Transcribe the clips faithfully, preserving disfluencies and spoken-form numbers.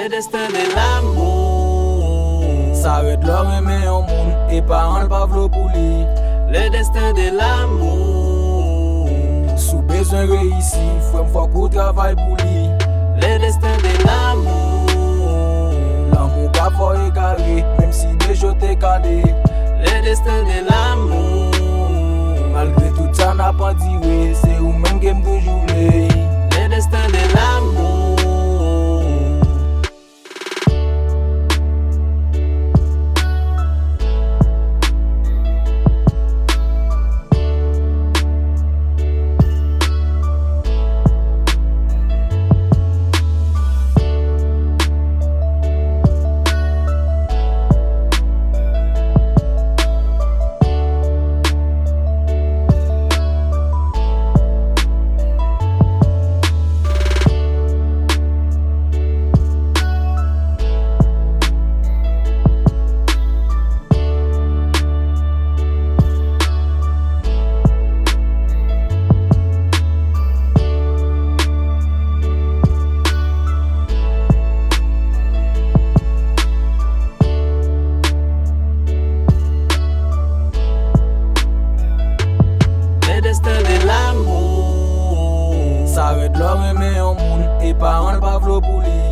Le destin de l'amour. Sa rèd lè w renmen yon moun e paran l pa vle w pou li. Le destin de l'amour. Si w bezwen reyisi, frè m, fòk ou travay pou li. Le destin de l'amour. Lanmou ka fè w egare, menm si de je t'ai kale. Le destin de l'amour. Malgre tout sa n ap andire, se ou menm ke m toujou vle. Le destin de l'amour. Le destin de l'amour. Sa rèd lè w renmen yon moun e paran l pa vle w pou li.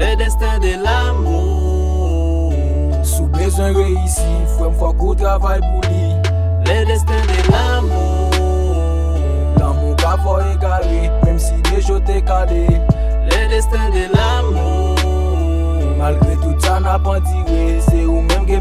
Le destin de l'amour. Si w bezwen reyisi, frè m, fòk ou travay pou li. Le destin de l'amour. Lanmou ka fè w egare, menm si de je t'ai kale. Le destin de l'amour. Malgre tout sa n ap andire, se ou menm ke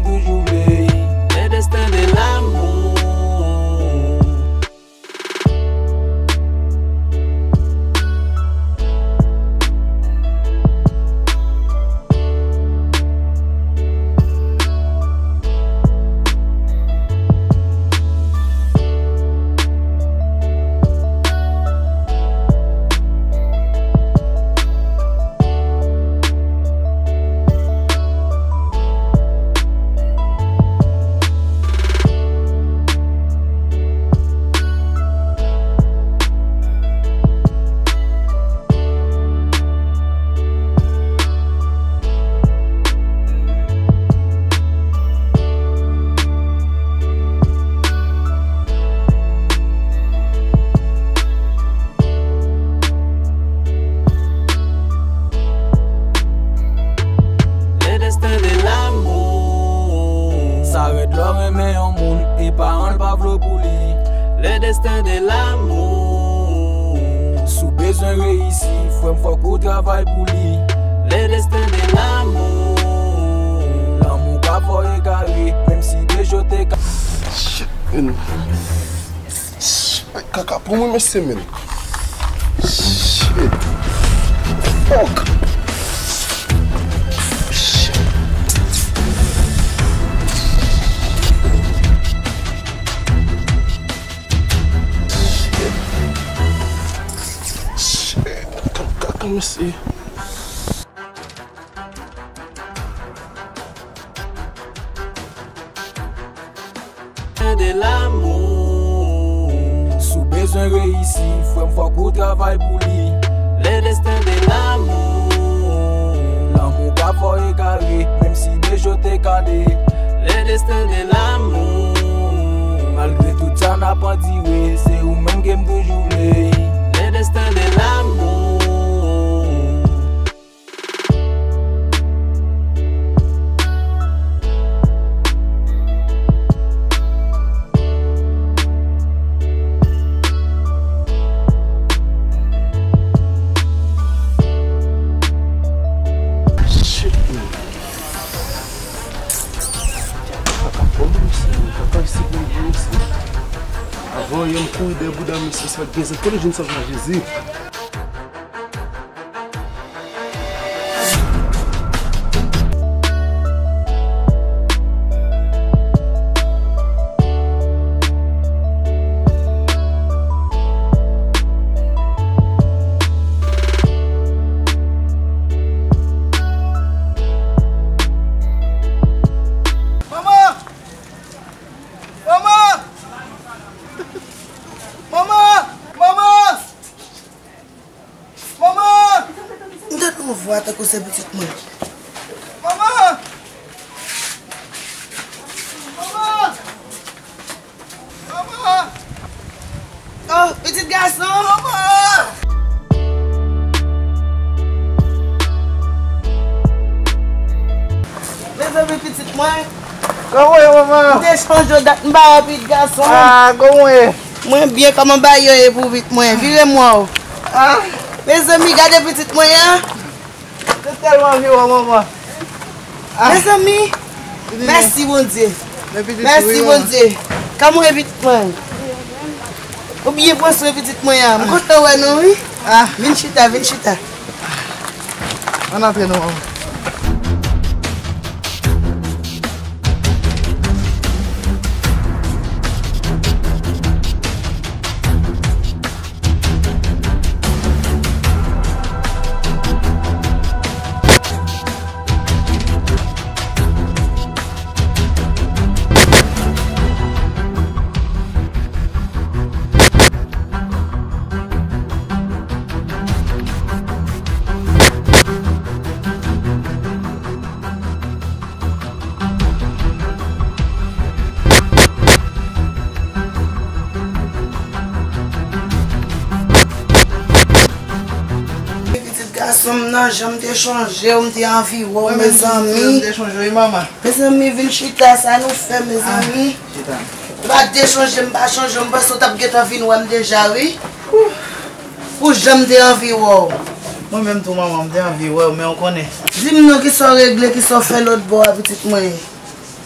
Toujou vle. Le destin de l'amour. Le destin de l'amour. Sa rèd lè w renmen yon moun e paran l pa vle w pou li. Le destin de l'amour. Si w bezwen reyisi, frè m, fòk ou travay pou li. Le destin de l'amour. Lanmou ka fè w egare, menm si de je t'ai ka- Shit, man. Ay, kaka pou mwen, mesye, men. Shit. Fuck. Shit. Shit. Shit. Kaka, mesye. De l'amour. Si w bezwen reyisi, frè m, fòk ou travay pou li. Le destin de l'amour. Lanmou ka fè w egare, menm si de je t'ai kale. Le destin de l'amour. Malgre tout sa n ap andire, se ou menm ke m toujou vle. Le destin de l'amour. Shit, man. Yon kouri dèyè bouda misye, sa gen zèk kote jwenn sa la Jezi. Manman! Manman! Manman! Manman! Manman! M tande yon vwa tankou se pitit mwen. Manman! Manman! Manman! Oh, pitit gason! Manman! Mezanmi, pitit mwen. Kòman w ye, manman? M te chonje w dat, m pa wè pitit gason. Ah, kòman w ye? Mwen byen, kòman bagay yo ye pou pitit mwen? Vire m wè w. Ah. Mezanmi, gade pitit mwen an. Mwen tèlman anvi wè w, manman. Ah. Mezanmi, mèsi Bondye. Mèsi Bondye. Kòman w ye, pitit mwen? Ou byen pran swen pitit mwen an. M kontan wè nou, wi. Ah. Vin chita, vin chita. Ann antre non, manman. Pitit gason m nan, jan m te chonje w, m te anvi wè w, mezanmi. Mwen menm tou, m te chonje w, wi, manman. Mezanmi, vin chita, sa nou fè, mezanmi? Ah, chita. M pa te chonje, m pa chonje, m panse w t ap gentan vin wè m deja, wi. Pou jan m te anvi wè w. Mwen menm tou, manman, m te anvi wè w, men w konnen. Di m non, kisa w regle, kisa w fè lòt bò a, pitit mwen?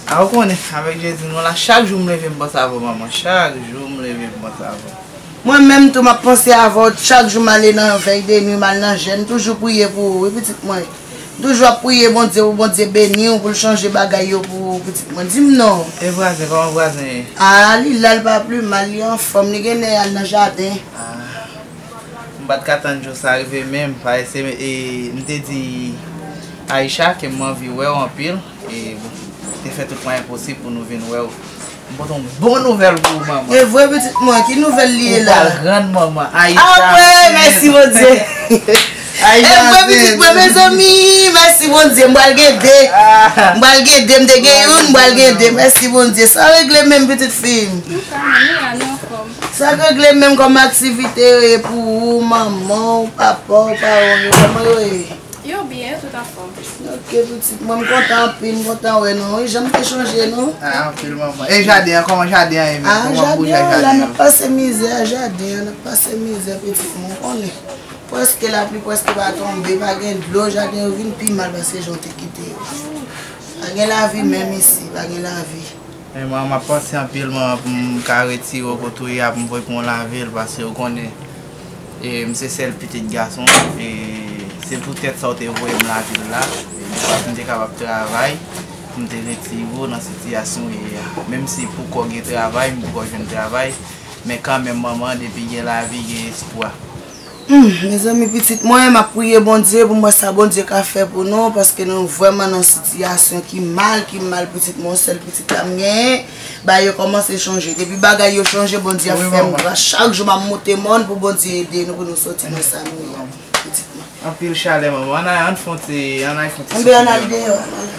A, ou konnen, avèk Jezi, nou la, chak jou m leve, m panse avè w, manman. Chak jou m leve, m panse avè w. Mwen menm tou, m ap panse avè w. Chak jou m ale nan vèy de nwi, m al nan jèn, m toujou priye pou ou, wi, pitit mwen. M toujou ap priye Bondye pou Bondye beni w, pou l chanje bagay yo pou ou, pitit mwen. Di m non. E vwazen, kòman vwazen ye? A, li la, l pa pli mal, li anfòm, li gen lè al nan jaden. A. M pa t ka tann jou sa rive menm, paske, e, m te di Aisha ke m anvi wè w anpil, e, m te fè tout mwayen posib pou nou vin wè w. M pote yon bon nouvèl pou ou, manman. E vre, pitit mwen, ki nouvèl li ye la? Ou pral grann, manman. Aisha ansent. Ah, mèsi Bondye. Aisha ansent. E vre, pitit mwen, mezanmi, mèsi Bondye, m pral gen de. Ah. M pral gen de, m te gen youn, m pral gen de. Mèsi Bondye. Sa regle menm, pitit fi m? Nou ka, nou la, nou anfòm. Sa k regle menm kòm aktivite yo ye pou ou, manman w, papa w, paran w yo, kòman yo ye? Yo byen, yo tout anfòm. Ok, pitit mwen, m kontan anpil, m kontan wè nou. Wi, jan m te chonje nou. Ah, anpil, manman. E jaden an, kòman jaden an ye menm? Ah, kòman jaden an, la, n ap pase mizè, jaden an, n ap pase mizè, pitit mwen, w konnen. Prèske lapli prèske pa tonbe, pa gen dlo, jaden yo vin pi mal pase jan w te kite yo. Pa gen lavi menm isi, pa gen lavi. Men manman, m ap panse anpil, manman, pou m ka retire w kote w ye a, pou m voye pou yon lavil, paske ou konnen, e, m se sèl pitit gason, e se poutèt sa w te voye m lavil la, e, pou m te kapab travay, pou m te retire w nan sitiyasyon w ye a. Menm si poko gen travay, m poko jwenn travay, men kanmenm, manman, depi gen lavi, gen espwa. Hmm, mezanmi, pitit mwen, m ap priye Bondye pou m wè sa Bondye ka fè pou nou, paske nou vrèman nan sitiyasyon ki mal, ki mal, pitit mwen, yon sèl pitit la m genyen, bagay yo kòmanse chanje. Depi bagay yo chanje, Bondye ap fè m gras. Chak jou m ap monte mòn pou Bondye ede nou, pou nou soti nan sa nou ye, pitit mwen. Anpil chalè, manman. Ann al, ann fè yon ti, ann al fè yon ti soti deyò. Ann al deyò, ann al.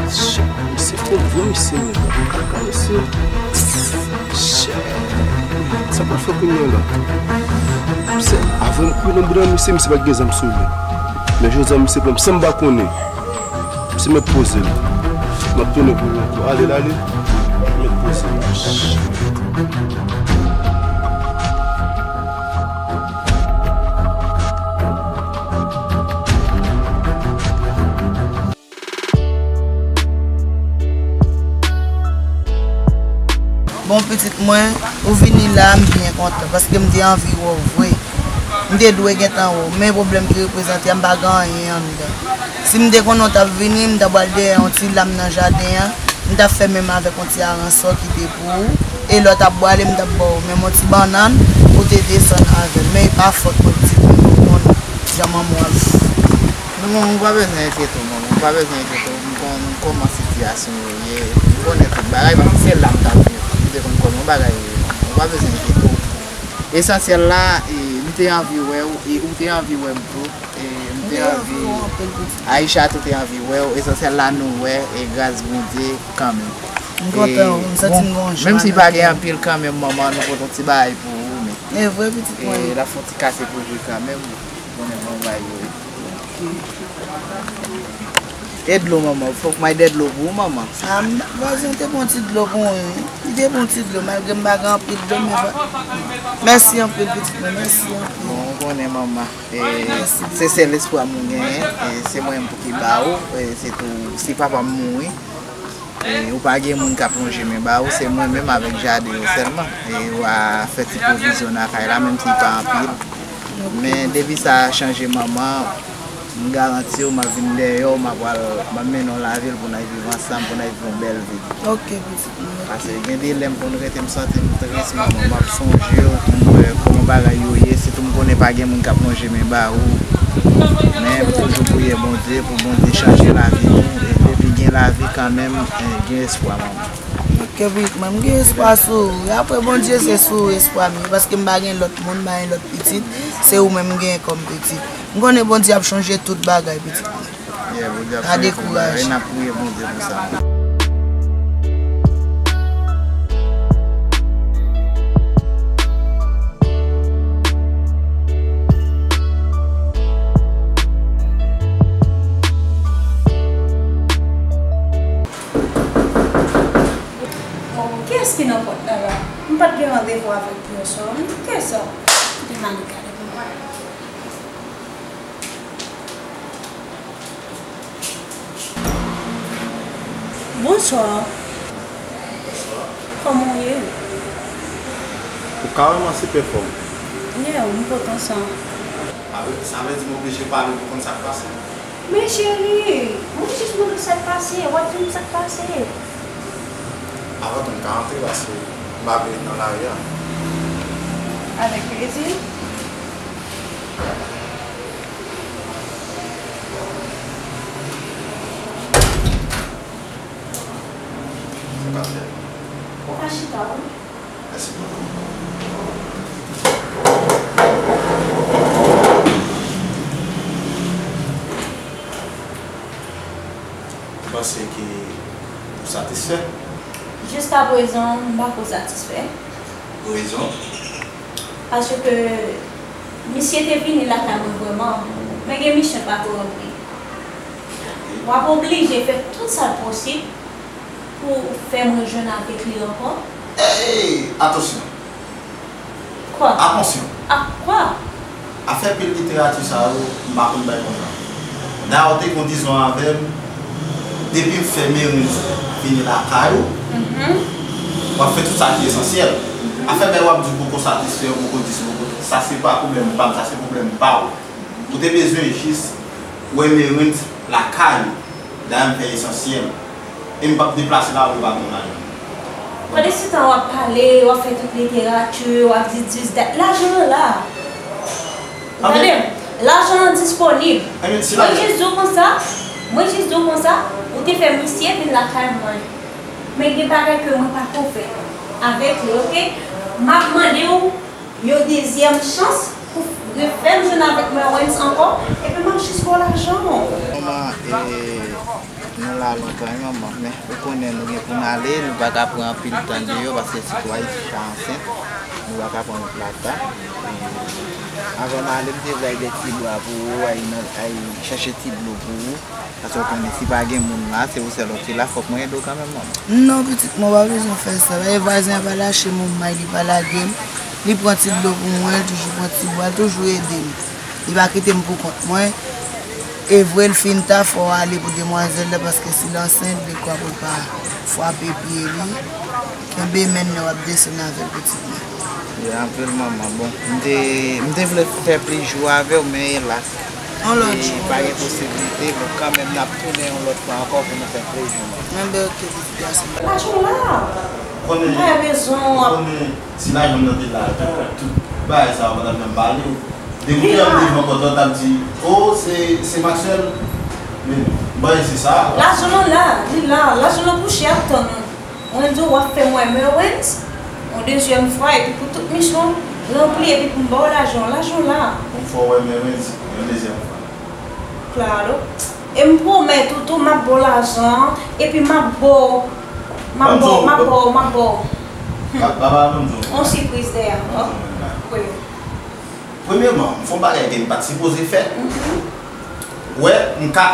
Shit, misye fon vre, misye menm. Kaka, misye. Shit. Sa pral fè kounye a la? Misye, avan m kouri nan bouda misye, misye pa t gen zam sou li. Men jodi a, misye pran m san m pa konnen. Misye mèt poze l. M ap tounen pou ou ankò. Ale l ale. Mèt poze l. Pitit mwen, ou vini la, m byen kontan, paske m te anvi wè w vre. M te dwe gentan wè w, men pwoblèm ki reprezante a, m pa gen anyen anndan. Si m te konnen w t ap vini, m ta pral dèyè yon ti lam nan jaden an, m t ap fè menm avèk yon ti aransò ki te pou ou, e lè w t ap pwale, m t ap ba w menm yon ti bannann pou te desann avè l. Men e pa fòt mwen, pitit mwen, ou konn jan manman w ap viv. Non, manman, ou pa bezwen enkyete w, manman, ou pa bezwen enkyete w, m konn kòman sitiyasyon yo ye, m konnen tout bagay, paske se la m t ap viv, m te konn kòman bagay yo ye, manman, ou pa bezwen enkyete w. Esansyèl la, e, m te anvi wè w, e ou te anvi wè m tou. E, m te anvi, Aïcha tou te anvi wè w. Esansyèl la, nou wè, e gras Bondye kanmenm. M kontan, m santi m gen yon jwa nan kè m. Menm si pa gen anpil kanmenm, manman, nou pote yon ti bagay pou ou, men. E vre, pitit mwen. E l ap fè yon ti kase pou jwi kanmenm. Konnen bon bagay yo ye. E dlo, manman, fòk m al de dlo pou ou, manman. A, m, vwazen te bon ti dlo pou mwen, wi. Li te bon ti dlo, malgre m pa gen anpil dlo, men vwa-, mèsi anpil, pitit mwen, mèsi anpil. Bon, ou konnen, manman. E, se sèl espwa m genyen, e, se mwen menm pou ki ba ou, e, se tou, si papa m mouri, e, ou pa gen moun k ap lonje men ba ou, se mwen menm avèk jaden yo sèlman. E, w a fè ti pwovizyon nan kay la, menm si li pa anpil. Men, depi sa chanje manman, m garanti w, m ap vin dèyè w, m ap pral, m ap mennen w lavil pou n al viv ansanm, pou n al viv yon bèl vi. Ok, pitit mwen, ok. Paske gen de lè m konn rete, m santi m tris, manman, m ap sonje w, m wè kòman bagay yo ye, sitou m konnen pa gen moun k ap lonje men ba ou. Men m toujou priye Bondye pou Bondye chanje lavi nou, e depi gen lavi kanmenm, e, gen espwa, manman. Ok, pitit mwen, m gen espwa sou ou. Apre Bondye, se sou ou espwa m ye, paske m pa gen lòt moun, m pa gen lòt pitit, se ou menm m genyen kòm pitit. M konnen Bondye ap chanje tout bagay, pitit mwen. Yeah, Bondye ap chanje tout bagay. Pa dekouraje. N ap priye Bondye pou sa. Bon, kiyès ki nan pòt la la? M pa t gen randevou avèk pèsonn. Kiyès sa? Kite m ale gade pou m wè. Bonswa. Bonswa. Kòman w ye? Ou kareman sipè fòm. Yeah, m kontan sa. A, sa vle di m oblije pale pou konn sa k pase? Men cheri, mwen jis mande w sa k pase, w ap di m sa k pase. Avan tou, m ka antre paske m pa vle ret nan lari a. Avèk plezi. Ou ka chita, wi. Mèsi bokou. Ou panse ke ou satisfè? Jiskaprezan, m pako satisfè. Pou rezon? Paske misye te vini lakay mwen vrèman, men gen misyon l pako ranpli. W ap oblije fè tout sa k posib pou w fè mwen jwenn avèk li ankò. Ey, atansyon! Kwa? Atansyon! A kwa? Afè pil literati sa yo, m pa konn bay konsa. Dayè, w te gen yon dizon avè m, depi m fè Mérens vini lakay ou, w ap fè tout sa ki esansyèl. Afè bagay w ap di w poko satisfè, w poko di si, w poko, sa se pa pwoblèm pa m, sa se pwoblèm pa w. Ou te bezwen jis wè Mérens lakay ou. Dayè m fè esansyèl. E m p ap deplase la pou pa gen lajan. Pandan se tan w ap pale, w ap fè tout literati, w ap di dis dat, lajan an la. Ou tande m? Lajan an disponib. Mwen jis di w konsa, mwen jis di w konsa, ou te fè misye vin lakay mwen. Men gen bagay ke mwen pako fè avèk li, oke? M ap mande w yon dezyèm chans pou refè m jwenn avèk Mérens ankò, epi m ap jis ba w lajan w. Manman, e, nou la lontan, wi, manman, men ou konnen nou gen pou n ale, nou pa ka pran anpil tan deyò, paske sitou Aïcha ansent, nou pa ka pran lòt la ta. E, avan m ale, m te vle al gen ti bwa pou ou, al nan, al chèche ti dlo pou ou. Paske w konnen, si pa gen moun la, se ou sèl ou ki la, fòk mwen ede w kanmenm, manman. Non, pitit mwen, w pa bezwen fè sa. E vwazen an pa lache m yon may, li pa lage m. Li pran ti dlo pou mwen, li toujou pran ti bwa, li toujou ede m. Li pa kite m pou kont mwen. E vre l fin ta, fò w ale pou demwazèl la, paske si l ansent, dekwa pou l pa frape pye li. Kenbe men l lè w ap desann avè l, pitit mwen. Li anpil, manman. Bon, m te, m te vle fè plis jou avè w, men elas. Yon lòt jou, pa gen posiblite. Bon, kanmenm, n ap tounen yon lòt fwa ankò pou nou fè plis jou, manman. Enben, oke, pitit gason. Lajan la. Konnen, mwen bezwen w ap konnen, si lajan nan te la, tout, tout bagay sa yo pa t ap janm pale w. Depi w te ap devan pòt la, w t ap di, "O, se, se Maxwell." Men, bagay se sa. Lajan nan la, li la. Lajan nan kouche ap tann ou. Mwen di w, w ap fè mwen Merwens yon dezyèm fwa, epi pou tout misyon ranpli, epi pou m ba w lajan, lajan la. Pou m fè w wè Merwens yon dezyèm fwa. Klaro. E m pwomèt ou tou, m ap ba w lajan an, epi m ap ba w, m ap ba w, m ap ba w, m ap ba w. Ba, ba, ba, ban m di w. Yon sipriz dèyè ankò. Wi. Premyèman, m fè yon bagay ke m pa t sipoze fè. Wè, m ka,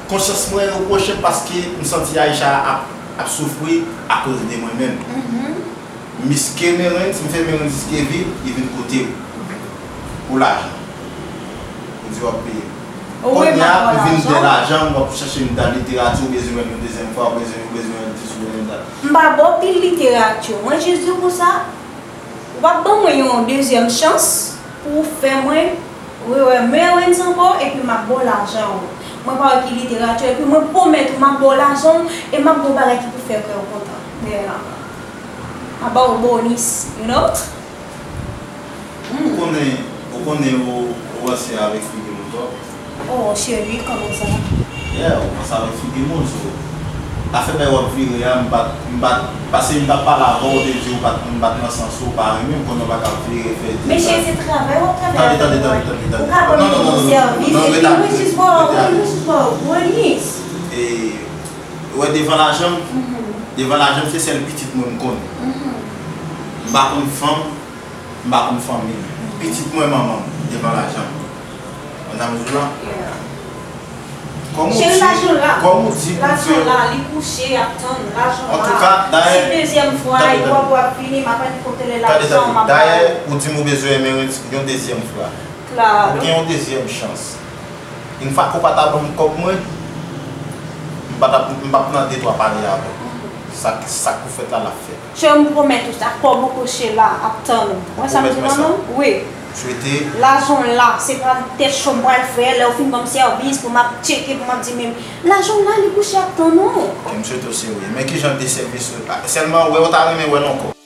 konsyans mwen repwoche m paske m santi Aisha ap, ap soufri akoz de mwen menm. M riske Merens, m fè Merens riske vi l, li vin kote w pou lajan. Ou di w ap peye. Kounye a, ou vin dè lajan, w ap chache m dan literati, ou bezwen wè m yon dezyèm fwa, ou bezwen, ou bezwen wè m dis, ou bezwen wè m dat. M pa ba w pil literati. Mwen jis di w konsa, w ap ban mwen yon dezyèm chans pou w fè mwen rewè Merens ankò, epi m ap ba w lajan w. Mwen pa wè ki literati, epi mwen pwomèt ou m ap ba w lajan w, e m ap ba w bagay ki pou fè kè w kontan. Yeah. M ap ba w bonis, you know? Ou konnen, ou konnen ou, ou ranse avèk figi moun twòp. Oh, cheri, kòman sa? Yeah, ou ranse avèk figi moun, so. Afè bay w ap vire a, m pa t, m pa t, paske m t ap pale avè w, ou te di ou pa t, m pa t nan sans ou, ou pa renmen m, konnen w pa ka vire fè di. Men cheri, se travay w ap travay avèk mwen. Tande, tande, tande, tande, tande. Ou ka ban m yon sèvis, epi mwen jis ba w, mwen jis ba w bonis. E, ou wè devan lajan m, devan lajan m, se sèl pitit mwen m konnen. M pa konn fanm, m pa konn fanmi. Pitit mwen manman m devan lajan m. Madanm Zoula. Kòm ou di, kòm ou di pou ke lajan la, li kouche, ap tann lajan la. Antouka, dayè, se dezyèm fwa, e w ap, w ap vini, m ap al kote l lajan, m ap ba ou. Dayè, ou di m ou bezwen Merens yon dezyèm fwa. Ou gen yon dezyèm chans. Yon fwa ke w pa ta ban m kòb mwen, m pa t ap, m p ap nan de twa pale avè w. Sa k, sa k pou fèt la, l ap fèt. Chè, m pwomèt ou sa, kòb ou kouche la ap tann ou. Wè sa m di manman? Wi. Swete. Lajan w la, se pa tèt cho m pral fè, lè w fin ban m sèvis pou m ap tcheke, pou m ap di menm. Lajan w la, li kouche ap tann ou. Ok, m swete w serye. Men ki jan de sèvis ou, sèlman wè w ta renmen wè l ankò.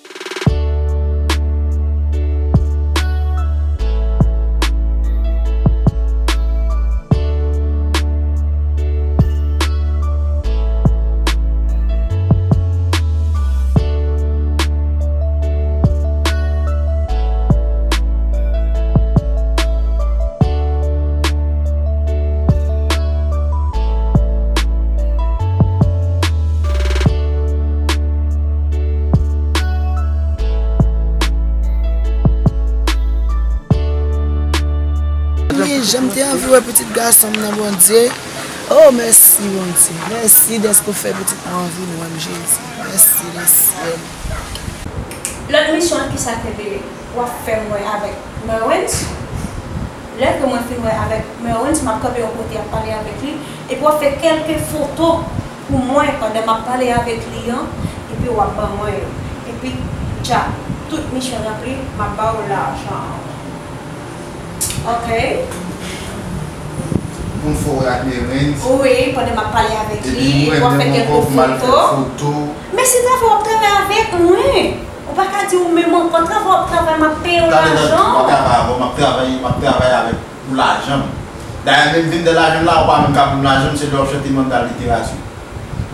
Jan m te anvi wè pitit gason m nan, Bondye. Oh, mèsi, Bondye. Mèsi dèske w fè pitit mwen anvi wè m, Jezi. Mèsi, le syèl. Lòt misyon an, kisa te vle? W ap fè m wè avèk Merwens. Lè ke mwen fin wè avèk Merwens, m ap kanpe yon kote, ap pale avèk li. Epi w ap fè kèlke foto pou mwen pandan m ap pale avèk li an. Epi w ap ban mwen yo. Epi, tcha, tout misyon ranpli, m ap ba w lajan an. Ok. Pou m fè w wè ak Merens. Wi, pandan m ap pale avèk li, w ap fè kèlke foto. Men se travay w ap travay avèk mwen. Ou pa ka di ou menm ankò, travay w ap travay, m ap peye w lajan. Tande, tande, m ap travay avè w, m ap travay, m ap travay avèk pou lajan m. Dayè, menm vin de lajan m la, ou pa menm ka ban m lajan m, se lè w ap chante m ap ba l literati.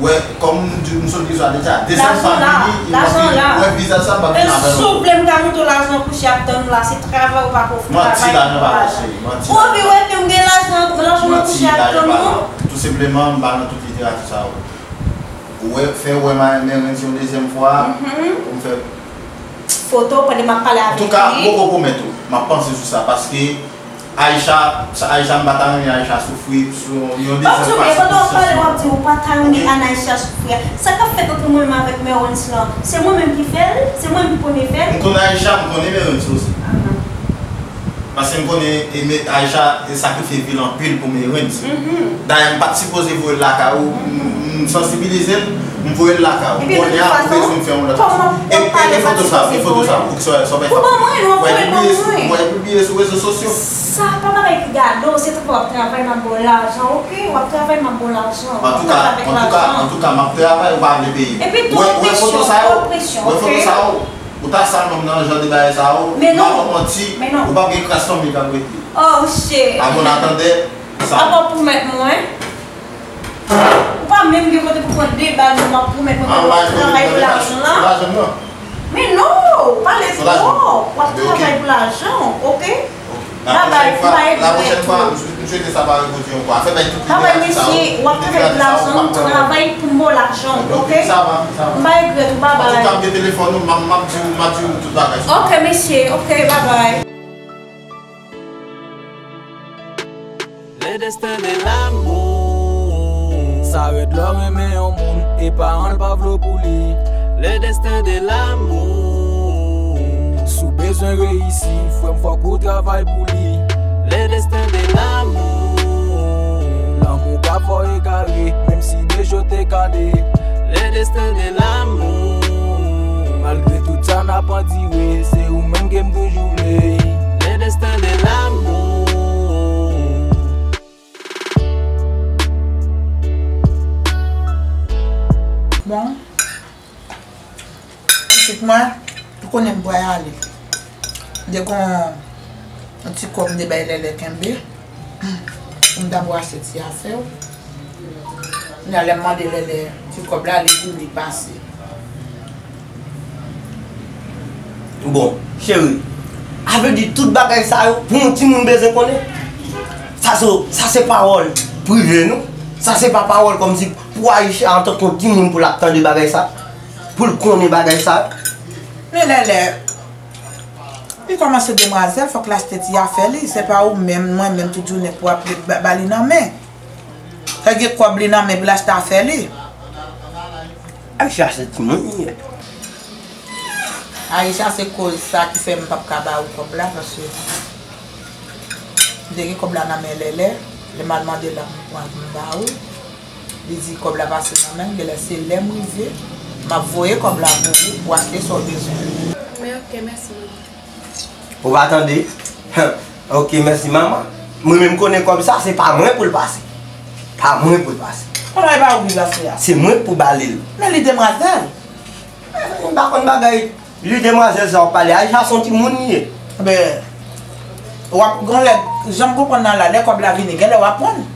Wè, kòm m di, m sot di sa deja, desanm pa vini, e m ap vin, wè vizaj sa, m ap vin avè l ankò. Souple, m ka montre w lajan kouche ap tann ou la, se travay ou pa ko travay pou lajan. Manti, lajan pa kouche, manti. Ou anvi wè ke m gen lajan, lajan nan kouche ap tann ou? Tou senpleman, m pa nan tout literati sa yo. Ou wè, fè wè Merens yon dezyèm fwa, pou m fè foto pandan m ap pale avèk li. Antouka, m poko pwomèt ou, m ap panse sou sa, paske Aisha, sa Aisha, m pa ta renmen Aisha soufri sou yon dezyèm fwa. Pandan w ap pale, w ap di ou pa ta renmen Anaisha soufri a. Sa k ap fèt ant mwen menm avèk Merens lan? Se mwen menm ki fè l? Se mwen menm ki premye fè l? M konn Aisha, m konnen Merens osi. Paske m konnen e, me, Aisha sakrifye vi l anpil pou Merenn. Dayè, m pa t sipoze voye l lakay ou. M, m sansibilize l, m voye l lakay ou. Kounye a, ou bezwen fè yon lòt fason. E, e foto sa, e foto sa, ou ki sò, sò bay fap. Ou pa publiye sou rezo sosyo. Sa pa bagay ki gade w, se tankou w ap travay, m ap ba w lajan, oke? W ap travay, m ap ba w lajan. Antouka, antouka, antouka, m ap travay, ou pa vle peye. Epi tou, presyon, tou presyon, oke? Ou ta sal nonm nan jan de bagay sa yo, m pa ba w manti, ou p ap gen kras fanmi k ap rete. Oh shit. A bon atandè, sa. Apa w pwomèt mwen? Ou pa menm gen kote pou pran de bal, non, m ap pwomèt mwen ke w ap travay pou lajan an. Men non, ou pale twòp. W ap travay pou lajan, oke? Babay, m pa regrèt ou. Babay, mesye, w ap travay pou lajan, m travay pou m ba w lajan, oke? M pa regrèt ou, babay. Antouka, m gen telefòn ou, m ap, m ap di w, m ap di w tout bagay. Oke, mesye, oke, babay. Le destin de l'amour. Sa rèd lè w renmen yon moun e paran l pa vle w pou li. Le destin de l'amour. Si w bezwen reyisi, frè m, fòk ou travay pou li. Le destin de l'amour. Lanmou ka fè w egare, menm si de je w te gade. Le destin de l'amour. Malgre tout sa n ap andire, se ou menm ke m toujou vle. Le destin de l'amour. Bon, pitit mwen, ou konnen m pral ale. M te gon yon ti kòb m te bay Lèlè kenbe pou m ta pou achte ti afè yo. Kounye a, lè m mande Lèlè ti kòb la, li di m li pase. Bon, cheri, a vle di tout bagay sa yo, pou yon timoun bezwen konnen? Sa se, sa se pawòl prive nou. Sa se pa pawòl kòmsi pou Aisha antanke yon timoun pou l ap tande bagay sa, pou l konnen bagay sa. Men Lèlè, li kòmanse demwazèl, fòk l achte ti afè li. Se pa ou menm, mwen menm, tout jounen pou ap ba, ba li nan men. Fè gen kòb li nan men pou l achte afè li. Aisha se timoun li ye. Aisha se koz sa ki fè m p ap ka ba ou kòb la, paske m te gen kòb la nan men Lèlè, lè m al mande l la pou m pran pou m ba ou. Li di kòb la pase nan men l, genlè se lè m rive, m ap voye kòb la pou ou, pou achte sa w bezwen. Men oke, mèsi manman. Ou pa tande? Oke, mèsi manman. Mwen menm konnen kòb sa, se pa mwen pou l pase. Pa mwen pou l pase. Kòman e pa ou ki pase a? Se mwen k pou ba li l. Men li demwazèl. M pa konn bagay. Li demwazèl sa w ap pale, Aisha se yon timoun li ye. Enben, w ap, gon lè, jan m konprann nan la, lè kòb la vini, genlè w ap pran l.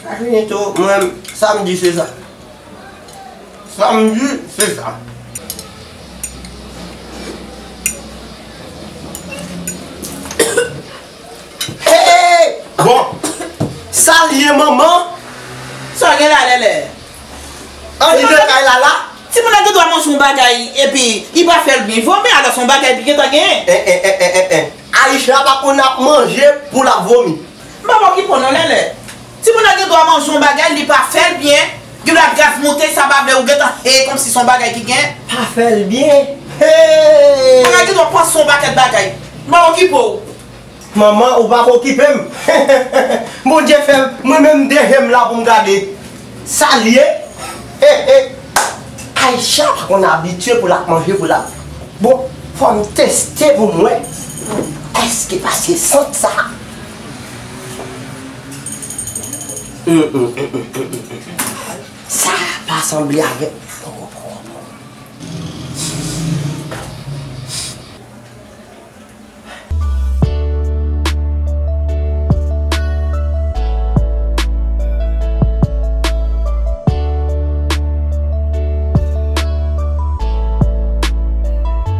Sa vini tou, mwen, sa m di se sa. Sa m di, se sa. Hey! Bon, sa l ye manman? Sa w gen la, Lèlè? Ann li nan kay la la. Timoun nan gen dwa manje yon bagay epi li pa fè l byen. Vòmè alò se yon bagay li gentan genyen. En, en, en, en, en, en. Aisha pa konn ap manje pou l ap vomi. M pa okipe w non, Lèlè. Timoun nan gen dwa manje yon bagay, li pa fè l byen. Gen dwa gaz monte, sa pa vle ou gentan, e kòmsi se yon bagay ki gen. Pa fè l byen. Hey! Bagay gen dwa panse yon pakèt bagay. M pa okipe w. Manman, ou pa ka okipe m. Bondye fè mwen menm de je m la pou m gade. Sa l ye? He, he. Aisha pa konn abitye pou l ap manje, pou l ap. Bon, fò m teste pou m wè. Èske pase sant sa? Hum, hum, hum, hum, hum, hum. Sa pa sanble avèk. Bon,